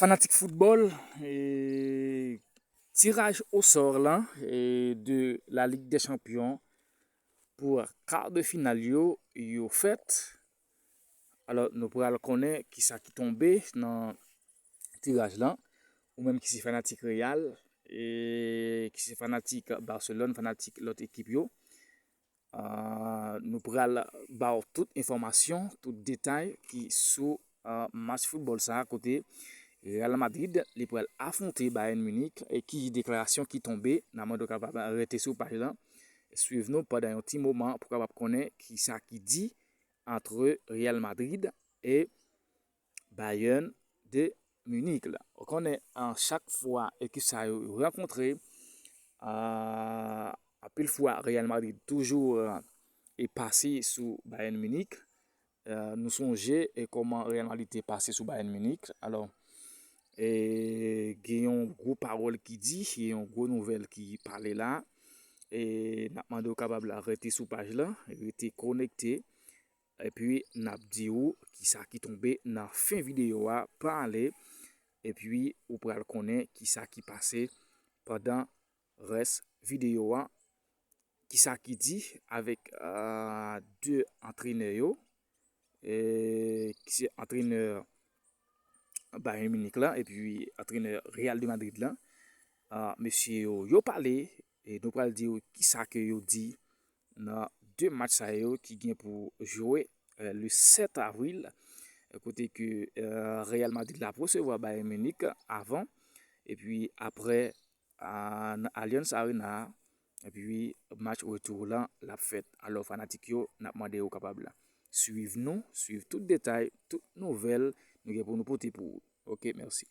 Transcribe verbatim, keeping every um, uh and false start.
Fanatik foutbòl, e, tiraj osò lan, e, de la Ligue des Champions pou kar de final yo, yo fèt. Alò, nou pral konnen kisa ki tonbe nan tiraj lan. Ou menm ki se fanatik Real, e ki se fanatik Barcelone, fanatik lòt ekip yo, a, nou pral ba w tout enfòmasyon, tout detay ki sou, a, match foutbòl sa a, kote Real Madrid li pral afwonte Bayern Munich. E ki deklarasyon ki tonbe, n a mande w kapab rete sou paj lan, swiv nou pandan yon ti moman pou kapab konnen kisa ki di antre Real Madrid e Bayern de Munich la. Ou konnen, a, chak fwa ekip sa yo rankontre, a, anpil fwa Real Madrid toujou, a, e pase sou Bayern Munich. A, nou sonje, e, kòman Real Madrid te pase sou Bayern Munich. Alò, e, gen yon gwo pawòl ki di, gen yon gwo nouvèl ki pale la. E n ap mande w kapab la rete sou paj lan, rete konekte. Epi n ap di w kisa ki tonbe nan fen videyo a, pa ale. Epi ou pral konnen kisa ki pase pandan rès videyo a, kisa ki di avèk, a, de antrenè yo, e, ki se antrenè Bayern Munich lan epi antrenè Real de Madrid lan. A, mesye yo, yo pale, e nou pral di w kisa ke yo di nan de match sa yo ki gen pou jwe, e, le sèt avril, e, kote ke, e, Real Madrid la ap resevwa Bayern Munich avan, epi apre, a, nan Allianz Arena, epi match retou lan l ap fèt. Alò, fanatik yo, n ap mande yo kapab la swiv nou, swiv tout detay, tout nouvèl nou gen pou nou pote pou ou. Ok, mèsi.